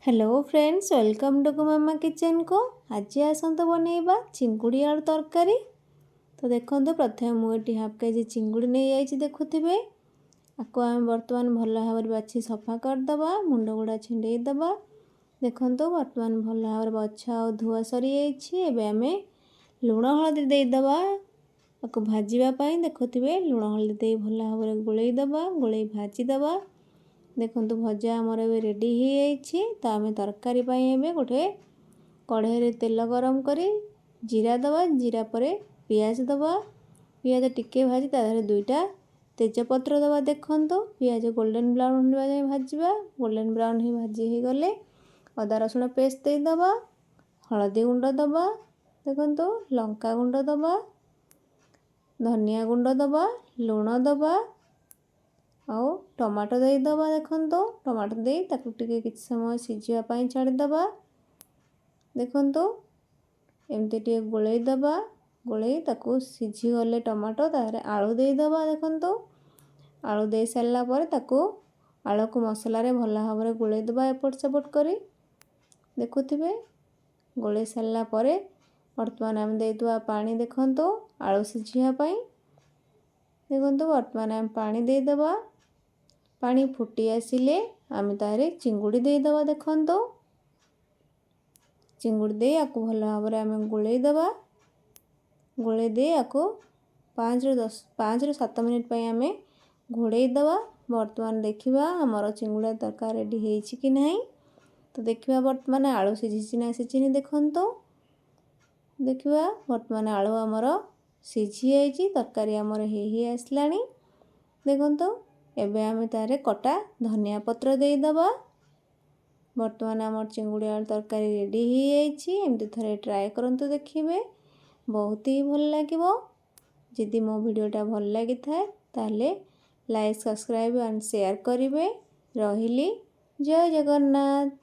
Hello friends, welcome to ମାମା କିଚେନ୍କୁ। ଆଜି ଆସନ୍ତୁ ବନେଇବା ଚିଙ୍ଗୁଡ଼ି ଆଳୁ ତରକାରୀ। ତ ଦେଖନ୍ତୁ, ପ୍ରଥମେ ମୁଁ ଏଠି ହାଫ୍ କେଜି ଚିଙ୍ଗୁଡ଼ି ନେଇଯାଇଛି, ଦେଖୁଥିବେ। ଆକୁ ଆମେ ବର୍ତ୍ତମାନ ଭଲ ଭାବରେ ବାଛି ସଫା କରିଦେବା, ମୁଣ୍ଡ ଗୁଡ଼ା ଛିଣ୍ଡେଇ ଦେବା। ଦେଖନ୍ତୁ, ବର୍ତ୍ତମାନ ଭଲ ଭାବରେ ବଛା ଆଉ ଧୁଆ ସରିଯାଇଛି। ଏବେ ଆମେ ଲୁଣ ହଳଦୀ ଦେଇଦେବା ଆକୁ ଭାଜିବା ପାଇଁ। ଦେଖୁଥିବେ, ଲୁଣ ହଳଦୀ ଦେଇ ଭଲ ଭାବରେ ଗୋଳେଇ ଦେବା, ଗୋଳେଇ ଭାଜିଦେବା। ଦେଖନ୍ତୁ, ଭଜା ଆମର ଏବେ ରେଡ଼ି ହେଇଯାଇଛି। ତ ଆମେ ତରକାରୀ ପାଇଁ ଏବେ ଗୋଟେ କଢ଼େଇରେ ତେଲ ଗରମ କରି ଜିରା ଦେବା। ଜିରା ପରେ ପିଆଜ ଦେବା। ପିଆଜ ଟିକେ ଭାଜି ତା ଦେହରେ ଦୁଇଟା ତେଜପତ୍ର ଦେବା। ଦେଖନ୍ତୁ, ପିଆଜ ଗୋଲ୍ଡେନ୍ ବ୍ରାଉନ୍ ହେବା ଯାଏଁ ଭାଜିବା। ଗୋଲ୍ଡେନ୍ ବ୍ରାଉନ୍ ହେଇ ଭାଜି ହେଇଗଲେ ଅଦା ରସୁଣ ପେଷ୍ଟ ଦେଇଦେବା, ହଳଦୀ ଗୁଣ୍ଡ ଦେବା, ଦେଖନ୍ତୁ, ଲଙ୍କା ଗୁଣ୍ଡ ଦେବା, ଧନିଆ ଗୁଣ୍ଡ ଦେବା, ଲୁଣ ଦେବା ଆଉ ଟମାଟୋ ଦେଇଦେବା। ଦେଖନ୍ତୁ, ଟମାଟୋ ଦେଇ ତାକୁ ଟିକେ କିଛି ସମୟ ସିଝିବା ପାଇଁ ଛାଡ଼ିଦେବା। ଦେଖନ୍ତୁ, ଏମିତି ଟିକେ ଗୋଳେଇ ଦେବା। ଗୋଳେଇ ତାକୁ ସିଝିଗଲେ ଟମାଟୋ, ତାପରେ ଆଳୁ ଦେଇଦେବା। ଦେଖନ୍ତୁ, ଆଳୁ ଦେଇ ସାରିଲା ପରେ ତାକୁ ଆଳୁକୁ ମସଲାରେ ଭଲ ଭାବରେ ଗୋଳେଇ ଦେବା ଏପଟ ସେପଟ କରି। ଦେଖୁଥିବେ, ଗୋଳେଇ ସାରିଲା ପରେ ବର୍ତ୍ତମାନ ଆମେ ଦେଇଦେବା ପାଣି। ଦେଖନ୍ତୁ, ଆଳୁ ସିଝିବା ପାଇଁ। ଦେଖନ୍ତୁ, ବର୍ତ୍ତମାନ ଆମେ ପାଣି ଦେଇଦେବା। ପାଣି ଫୁଟି ଆସିଲେ ଆମେ ତାରେ ଚିଙ୍ଗୁଡ଼ି ଦେଇଦେବା। ଦେଖନ୍ତୁ, ଚିଙ୍ଗୁଡ଼ି ଦେଇ ଆକୁ ଭଲ ଭାବରେ ଆମେ ଗୋଳେଇ ଦେବା। ଗୋଳେଇ ଦେଇ ଆକୁ 5ରୁ 10, 5ରୁ 7 ମିନିଟ୍ ପାଇଁ ଆମେ ଘୋଡ଼େଇ ଦେବା। ବର୍ତ୍ତମାନ ଦେଖିବା ଆମର ଚିଙ୍ଗୁଡ଼ି ତରକାରୀ ରେଡ଼ି ହେଇଛି କି ନାହିଁ। ତ ଦେଖିବା ବର୍ତ୍ତମାନ ଆଳୁ ସିଝିଛି ନା ସିଝିନି। ଦେଖନ୍ତୁ, ଦେଖିବା, ବର୍ତ୍ତମାନ ଆଳୁ ଆମର ସିଝି ଯାଇଛି, ତରକାରୀ ଆମର ହେଇ ହେଇ ଆସିଲାଣି। ଦେଖନ୍ତୁ, ଏବେ ଆମେ ତାରେ କଟା ଧନିଆ ପତ୍ର ଦେଇଦେବା। ବର୍ତ୍ତମାନ ଆମର ଚିଙ୍ଗୁଡ଼ି ଆଳୁ ତରକାରୀ ରେଡ଼ି ହେଇଯାଇଛି। ଏମିତି ଥରେ ଟ୍ରାଏ କରନ୍ତୁ, ଦେଖିବେ ବହୁତ ହି ଭଲ ଲାଗିବ। ଯଦି ମୋ ଭିଡ଼ିଓଟା ଭଲ ଲାଗିଥାଏ, ତାହେଲେ ଲାଇକ୍, ସବସ୍କ୍ରାଇବ୍ ଆଣ୍ଡ ସେୟାର କରିବେ। ରହିଲି, ଜୟ ଜଗନ୍ନାଥ।